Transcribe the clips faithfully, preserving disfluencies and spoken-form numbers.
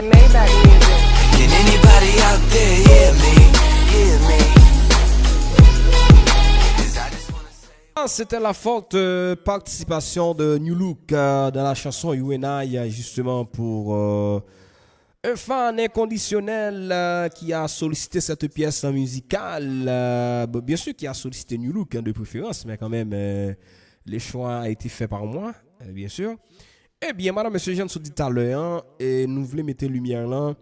Maybach music. Can anybody out there hear me? Hear me? 'Cause I just wanna say. Ah, c'était la forte euh, participation de New Look euh, dans la chanson You and I, euh, justement pour euh, un fan inconditionnel euh, qui a sollicité cette pièce musicale. Euh, bon, bien sûr, qui a sollicité New Look hein, de préférence, mais quand même, euh, le choix a été fait par moi, euh, bien sûr. Ebyen, madanm, mesye, jan n sot di talè an, e nou vle mete limyè lan,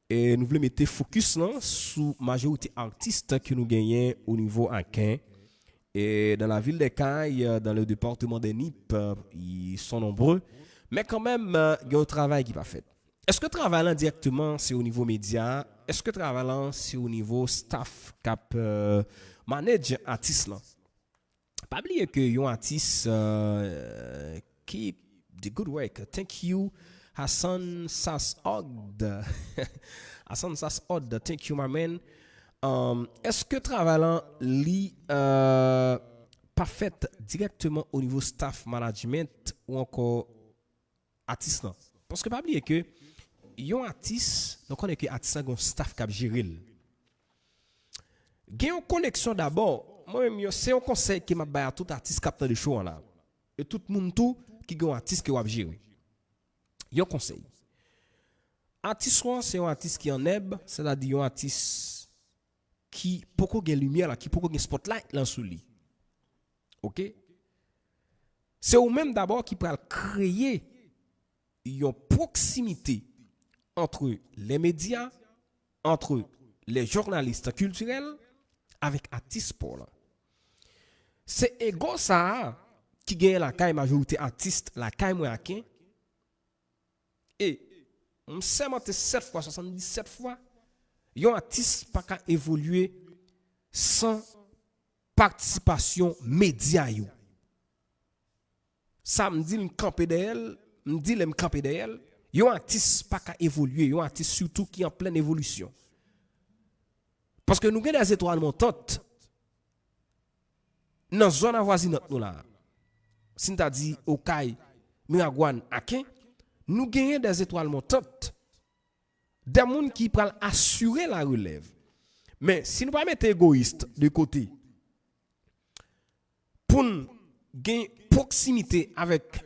e nou vle mete fokis lan sou majorite atis ke nou genyen o nivo Aken. Et dans la ville des Cayes, dans le département des Nippes, euh, ils sont nombreux. Men kanmenm, euh, gen yon travay ki pa fèt. Èske travay lan dirèkteman se o nivo medya? Èske travay lan se o nivo staff k ap euh, manage atis lan? Pa bliye ke yon atis euh, keep the good work. Thank you, Hassan Sas Ogd. Hassan Sas Ogd, thank you, my man. Um, èske travay lan li euh, pa fèt dirèkteman o nivo staff management ou ankò atis lan? Paske pa bliye ke yon atis, nou konnen ke atis lan gen yon staff k ap jere l. Gen yon koneksyon dabò. Mwen menm, se yon konsèy ke m ap bay a tout atis k ap tande show an la. E tout moun tou ki gen yon atis ke w ap jere. Yon konsèy. Atis ou an se yon atis ki an nèb, sètadi yon atis ki poko gen limyè la, ki poko gen spotlight lan sou li. Oke? Se ou menm dabò ki pral kreye yon pwoksimite entre les médias, entre les journalistes culturels avèk atis pa w lan. Se ego sa a ki genyen lakay majorite atis lakay mwen Aken. E m sèmante sèt fwa, swasanndisèt fwa, yon atis pa ka evolye san patisipasyon medya yo. Sa m di, m kanpe dèyè l, m di lè m kanpe dèyè l, yon atis pa ka evolye, yon atis sitou ki an plèn evolisyon. Paske nou gen de zetwal montant nan zòn avwazinant nou la. Si n ta di Okay, Miragwàn, Aken, nou genyen de zetwal montant, de moun ki pral asire la relèv. Men, si nou pa mete egoyis de kote, pou n gen pwoksimite avèk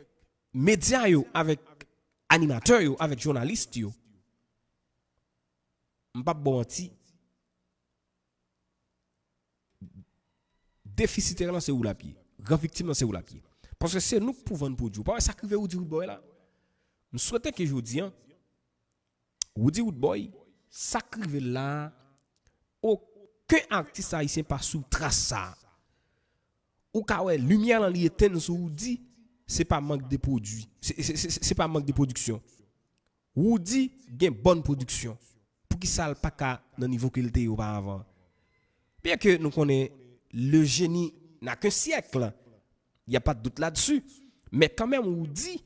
medya yo, avèk animatè yo, avèk jounalis yo, m p ap ba w manti, defisitè lan se ou l ap ye. Gran viktim lan se ou l ap ye. Paske se nou k pou vann pwodui w. Pa wè sa k rive Roody Roodboy la? M swete ke jodi an, Roody Roodboy, sa k rive l la, okenn atis ayisyen pa sou tras sa. Ou ka wè limyè lan li etenn sou Roody, se pa mank de pwodui. Se, se, se, se pa mank de pwodiksyon. Roody gen bòn pwodiksyon. Poukisa l pa ka nan nivo ke l te ye oparavan? Byen ke nou konnen le génie n'a qu'un siècle, y a pas de doute là-dessus, men kanmenm Roody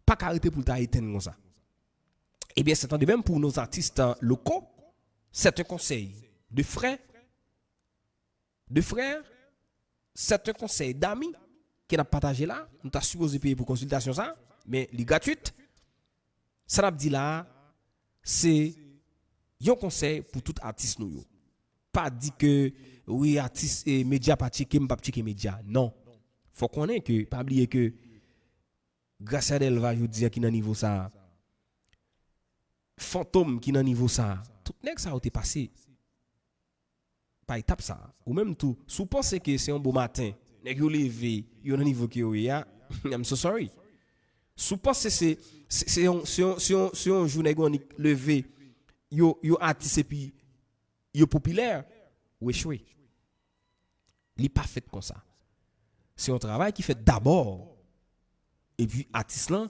pa ka rete pou l ta etenn konsa. Ebyen, c'est un de même pour nos artistes locaux, c'est un conseil de frère, de frère, c'est un conseil d'ami ke n ap pataje la. Nou ta sipoze peye pou konsiltasyon sa, men li gratwit. Sa n ap di la a, se yon konsèy pou tout atis nou yo. Pa di ke, wi, atis e medya pa tcheke, m p ap tcheke medya. Non. Fò konnen ke, pa bliye ke Gracia Delva jodi a ki nan nivo sa a, Fantom ki nan nivo sa a, tout nèg sa yo te pase pa etap sa a. Ou menm tou, si w panse ke se yon bon maten, nèg yo leve, yo nan nivo ke yo ye a, I'm so sorry. Si w panse se, se, se yon, se yon, se yon, se yon jou nèg yo annik leve, yo, yo atis epi yo popilè, ou echwe. Li pa fèt konsa. Se yon travay ki fèt dabò. Epi atis lan,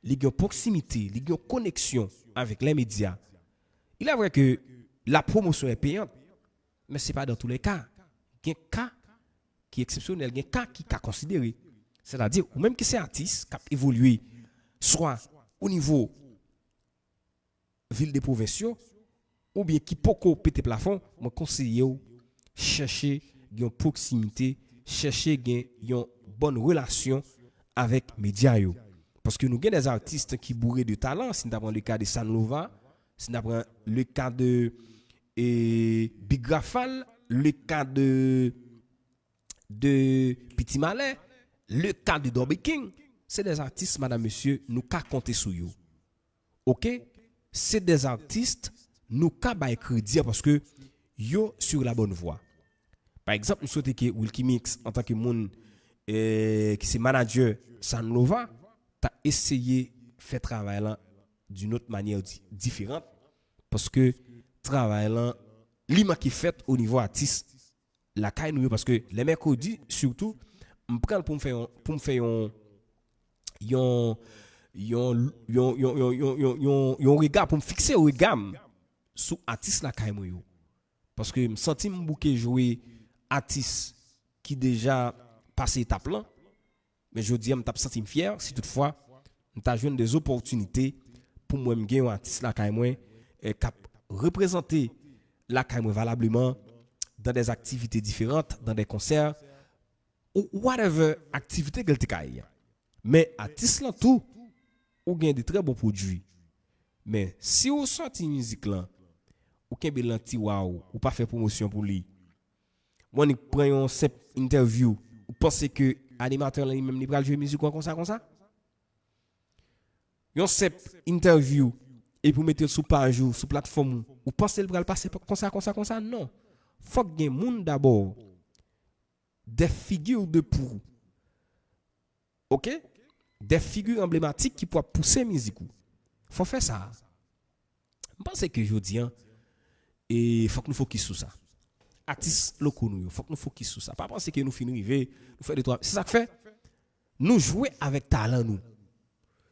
li gen yon pwoksimite, li gen yon koneksyon avèk lè medya. Il est vrai que la promotion est payante, men se pa dans tous les cas. Gen ka ki eksepsyonèl, gen ka ki ka konsidere. Sètadi, ou menm ki se atis k ap evolye, swa o nivo vil de pwovens yo, oubyen ki poko pete plafon, mwen konseye w chèche gen yon pwoksimite, chèche gen yon bòn relasyon avèk medya yo. Paske nou gen des artistes ki bourrés de talent. Si n ta pran le ka de Sanlova, si n ta pran le ka de e, Big Rafal, le ka de, de Piti Malè, le ka de Dobby King, se des artistes, madam, mesye, nou ka konte sou yo. Oke? Se des artistes, nou ka bay kredi a paske yo sur la bonne voie. Pa egzanp, m swete ke Wilky Mix, antanke moun e, ki se manager Sanlova, ta eseye fè travay lan d'une autre manière di- différente, paske travay lan, li manke fèt o nivo atis lakay nou yo, paske lè mèkredi, sitou, m pran l pou m fè yon, pou m fè yon, yon, yon, yon, yon, yon, yon, yon, yon, yon rega, pou m fikse rega m sou atis lakay mwen yo. Paske m santi m bouke jwe atis ki deja pase etap lan. Men jodi a, m t ap santi m fyè si toutfwa m ta jwenn de zopòtinite pou m wè m gen yon atis lakay mwen, eh, k ap reprezante lakay mwen valableman dans des activités différentes, dans des concerts, ou whatever aktivite ke l te ka ye a. Men atis lan tou, ou gen de trè bon pwodui. Men si ou sòti mizik lan, ou kenbe l nan tiwa w, ou pa fè pwomosyon pou li, ou annik pran yon senp entèvyou, ou panse ke animatè lan li menm li pral jwe mizik ou an konsa konsa? Yon senp entèvyou, epi ou mete l sou paj ou, sou platfòm ou, ou panse l pral pase konsa konsa konsa? Non. Fòk gen moun dabò. Des figures de proue. Oke? Des figures emblématiques ki pou ap pouse mizik ou. Fò fè sa. M panse ke jodi a, e fòk nou fokis sou sa. Atis loko nou yo, fòk nou fokis sou sa. Pa panse ke nou fin rive, nou fè de twa. Se sa k fè, nou jwe avèk talan nou.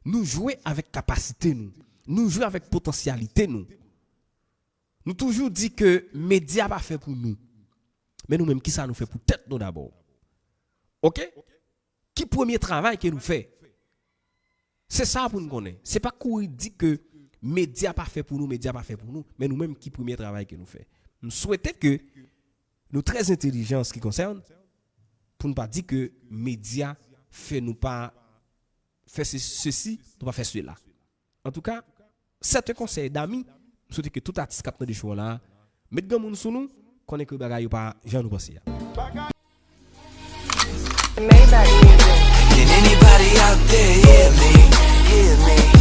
Nou jwe avèk kapasite nou. Nou jwe avèk potansyalite nou. Nou toujou di ke medya pa fè pou nou. Men nou menm, kisa nou fè pou tèt nou dabò? Oke? Ki premye travay ke nou fè? Se sa pou n konnen. Se pa kouri di ke medya pa fè pou nou, medya pa fè pou nou, men nou menm, ki premye travay ke nou fè? M swete ke nou trè entelijan an se ki konsène, pou n pa di ke medya fè nou pa fè se- sesi, nou pa fè sela. Antouka, c'est un conseil d'amis. M swete ke tout atis k ap tande show an la, met granmoun sou nou, konnen ke bagay yo pa jan nou panse a. Maybach music. Can anybody out there hear me? Hear me?